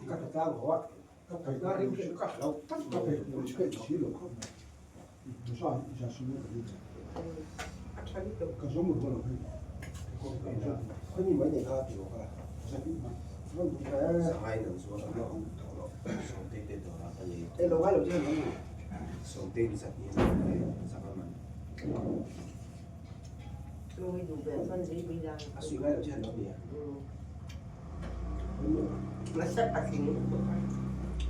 Ka tha tlang ho a, ka ring chu ka hlau tak mai. Khaw ni mai nei kha ti rawh kha. Sangai nan chuan a lo tawh loh Sawmtei te dawrah ka lei tawh. Lo ngai lo che an ni. Sawmtei ni zat ni a ni zanga man. A suih ngai lo che an lo ni a.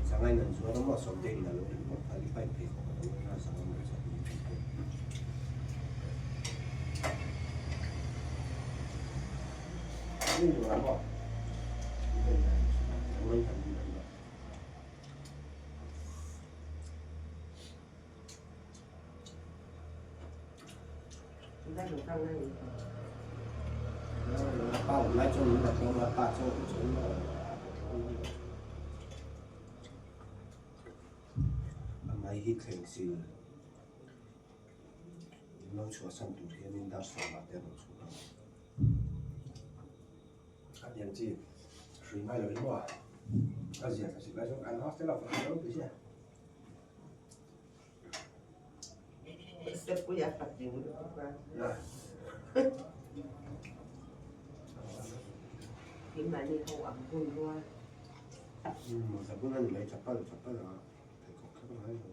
Sangai nan chuan a maw Sawmtei in a lo en bawk kha i pipe pheikhawk a lo en a sanga man zat ni a ni. Amai hi thleng sil. In lo chhuahsan tur hianin dar sawmah te a rawn chhuak ang. A tiang chi hrui ngai lo hi maw a zia thla sik lai chuan kan hostel ah pawh lo ti sia. Sepui a patling lutuk a. Keimahni ho ang hun rual. Mawza bun a ni mai chapal chapal a pheikhawk kher ngai lo.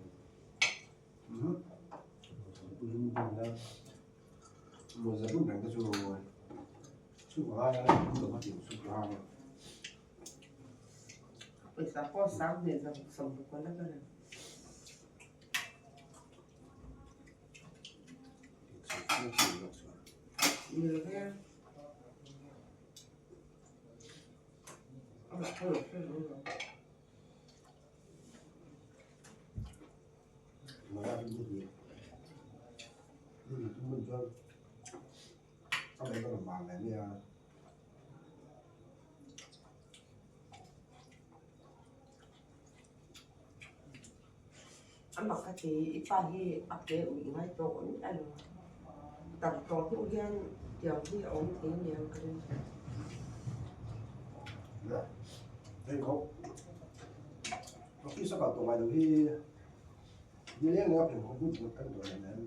Mawza bun reng te chu chhuk a ngai a, bun lo kha tih chhuk a ngai a. Pawisa pawh sang hmel zawng sawm kual a ka reng. Ni ve a. Amah ka ti i pa hi a pe uih ngai tawh awm a lo. Tam tawh hnu hian tiang hi a awm thei aniang ka ring. Office a kal tawh ngai lo hi nileng leh a pheikhawk but but kan tuah em em.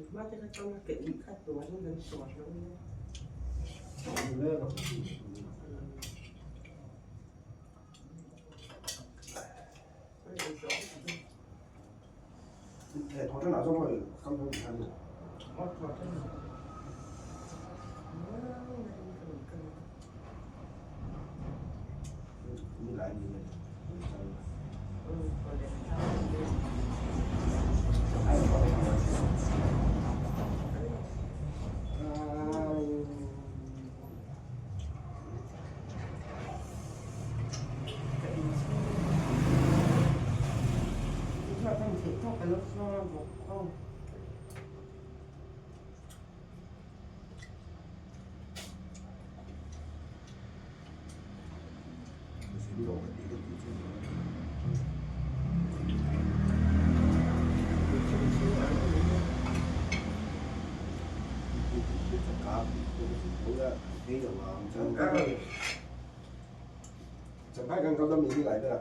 Hma te kha chuan a ke uih kha tuahin kan tuah hlauh nia. Nileng a pheikhawk but Thawh ṭanah zawng hei kal dawn ti khan ni. Ni lai ni le. Champhai kan kal dam ni lai ber a.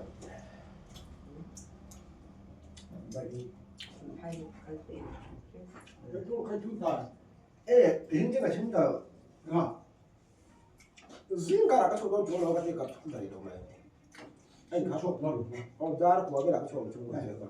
E hin ka chim ta ha zing kara ka chho don lo ka ti ka thum dari lo mai ai ka chho o dar ko bela ka chho chu ka ka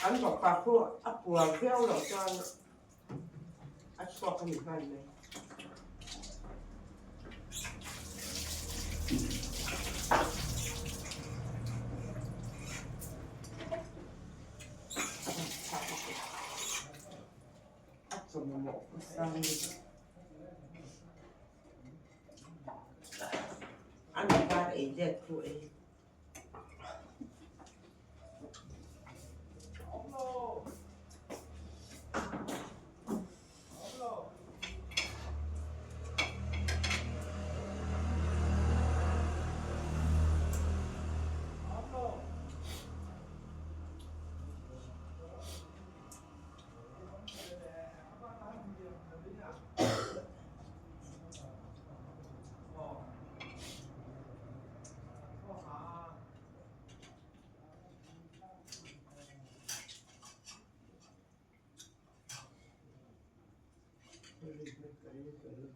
An fapa khu a puar viau loh chuan a chhuak a ni nghal mai. A chawmawh sang lutuk. A nupa ei let thu ei. ka ring hlawm a.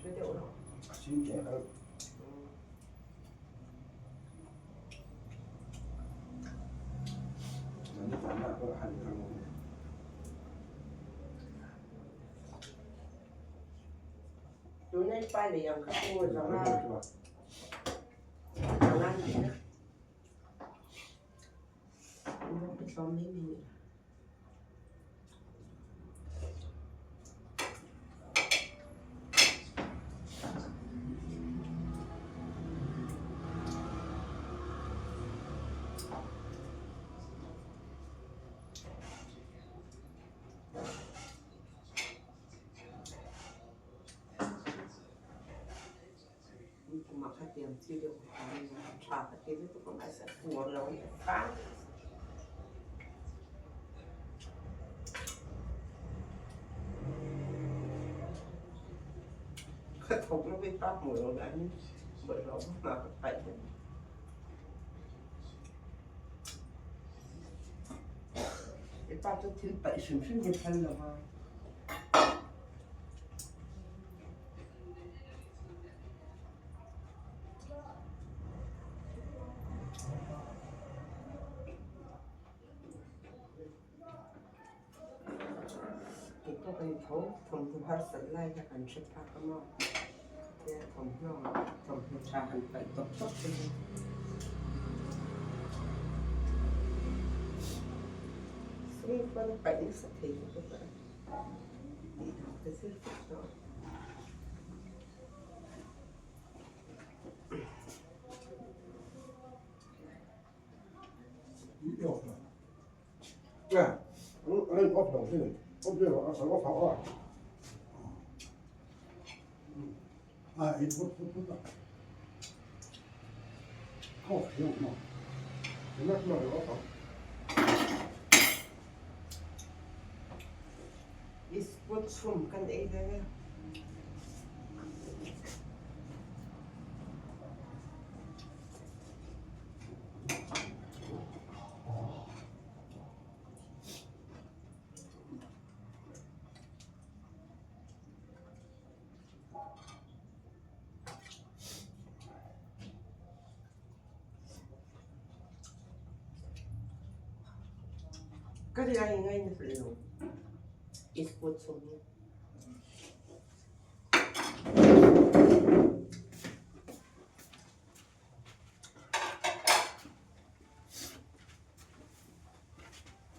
Hre deuh lo. Tuna i pa lei ang kha chu zanga zanga ni na. Rawng pe tlawm mai mai ni. Kumah kha tiang chi deuh kha tha ka ti lutuk a mahse a puar lo a ni a. Ka thawk lo i pa hmuh lo danin bawlhhlawh vak hna ka paih deuh. I pa chu thil paih hrim hrim hi phal lo va. Keipawh kan tho thawmhnaw harsat lai kha kan hre phak a maw tia thawmhnaw thawmhnaw tha han paih tawp tawp te hi sum pawn a paih nasa thei lutuk a. Tih dan ka zir vek tawh. Isput chhum kan ei dawn a. Ka ri ai ngai na hle lo. Isput chhum hi.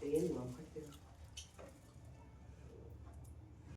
Ei nuam ka ti.